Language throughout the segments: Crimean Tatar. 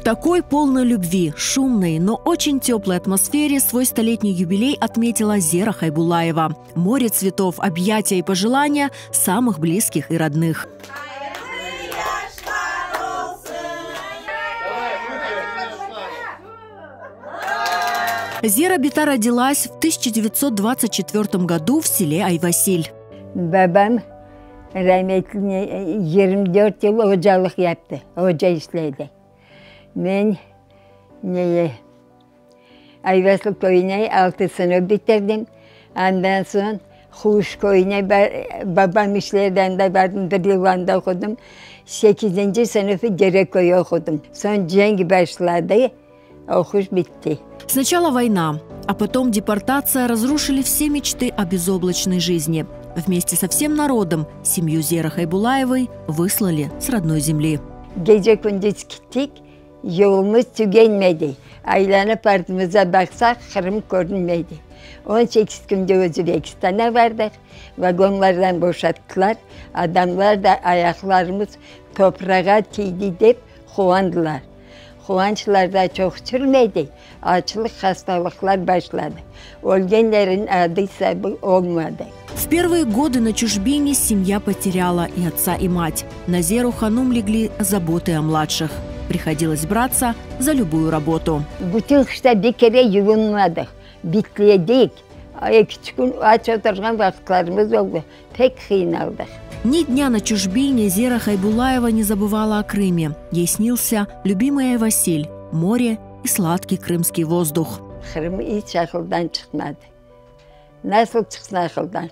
В такой полной любви, шумной, но очень теплой атмосфере свой столетний юбилей отметила Зера Хайбулаева. Море цветов, объятия и пожелания самых близких и родных. Зера Бита родилась в 1924 году в селе Айвасиль. Babam rametli 24 yıl ocalıq yaptı, oca işledi. Men neye, Ayvasıl köyüne altı sınıf bitirdim. Andan soñ Huş köyüne babam işledi, anda bardım, bir yıl anda oqudım. Sekizinci sınıfı Dereköyde oqudım. Soñ cenk başladı, oquş bitti. Сначала война, а потом депортация разрушили все мечты о безоблачной жизни. Вместе со всем народом семью Зеры Хайбулаевой выслали с родной земли. Gece-kündüz gittik, yolumız tügenmedi. Aylanıp artımıza baqsaq, Qırım körünmedi. 18 künde Özbekistanğa bardıq, vagonlardan boşattılar, adamlar da ayaqlarımız toprağa tiydi dep quvandılar. Quvançlar da çoq sürmedi, açlıq, hastalıqlar başladı. Ölgenlerniñ adı-esabı olmadı. В первые годы на чужбине семья потеряла и отца, и мать. На Зеру Ханум легли заботы о младших. Приходилось браться за любую работу. Bütün qışta bir kere yuvunmadıq, bitledik. Eki-üç kün aç oturğan vaqıtlarımız oldı. Pek qıynaldıq. Ни дня на чужбине Зера Хайбулаева не забывала о Крыме. Ей снился любимый Айвасиль, море и сладкий крымский воздух. Qırım iç aqıldan çıqmadı. Nasıl çıqsın aqıldan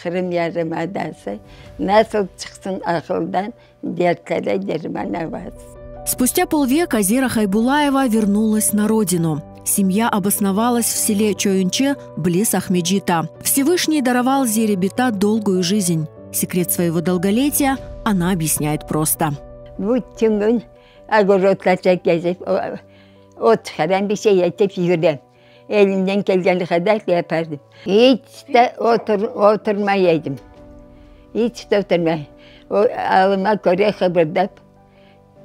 Qırım yarımadası, nasıl çıqsın aqıldan dertlere derman avası. Спустя полвека Зера Хайбулаева вернулась на родину. Семья обосновалась в селе Чоюнче, близ Ахмеджита. Всевышний даровал Зере Бита долгую жизнь. Секрет своего долголетия она объясняет просто. Bütün kün ogorodlarca gezip, ot çıqaram, bir şey etip yürem. Elimden kelgeni qadar yapardım. İç de otur, oturmay edim. İç de oturmay. O alıma köre qıbırdap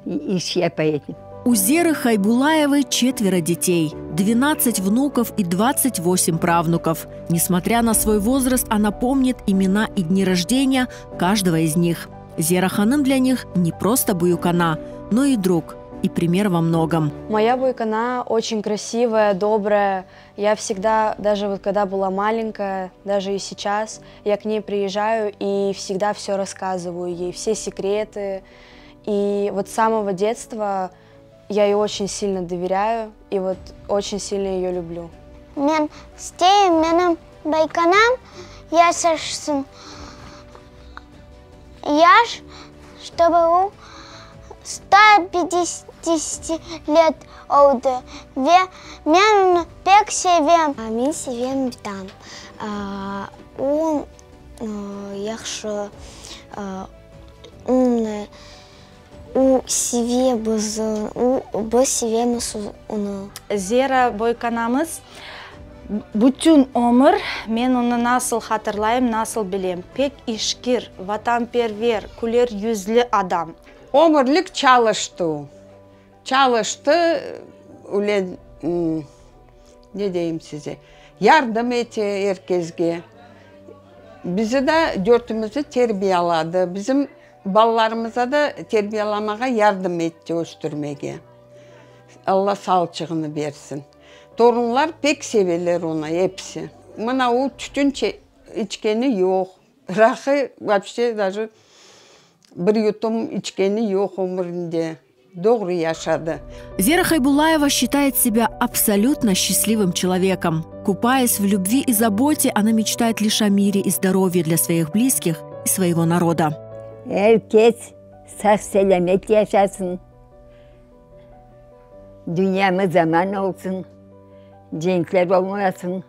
iş yapa edim. У Зеры Хайбулаевой четверо детей, 12 внуков и 28 правнуков. Несмотря на свой возраст, она помнит имена и дни рождения каждого из них. Зера Ханым для них не просто büyükana, но и друг, и пример во многом. Моя büyükana очень красивая, добрая. Я всегда, даже вот когда была маленькая, даже и сейчас, я к ней приезжаю и всегда все рассказываю ей, все секреты. И вот с самого детства я ей очень сильно доверяю и вот очень сильно ее люблю. Men isteyim menim büyükanam yaşasın. Yaş, чтобы o 150 лет oldı. Ve men onı pek sevem. Men sevem bitam. O yahşı, умный. O seve bizi, o biz sevemiz onı. Zera büyükanamız bütün ömür men onı nasıl hatırlayım, nasıl bilem. Pek işkir, vatanperver, küler yüzlü adam. Ömürlik çalıştı o. Çalıştı, öyle, ne deyim size, yardım ete er kesge. Bizi de dörtümizni terbiyeladı. Bizim balalarımıza da terbiyelamağa yardım etti östürmege. Alla sağçığını bersin. Torunlar pek seveler onı episi. Mına o tütün içkeni yoq. Raqı вообще даже bir yutum içkeni yoq ömürinde. Doğru yaşadı. Зера Хайбулаева считает себя абсолютно счастливым человеком. Купаясь в любви и заботе, она мечтает лишь о мире и здоровье для своих близких и своего народа. Er kes sağ-selâmet yaşasın. Dünyamız aman olsun. Cenkler olmasın.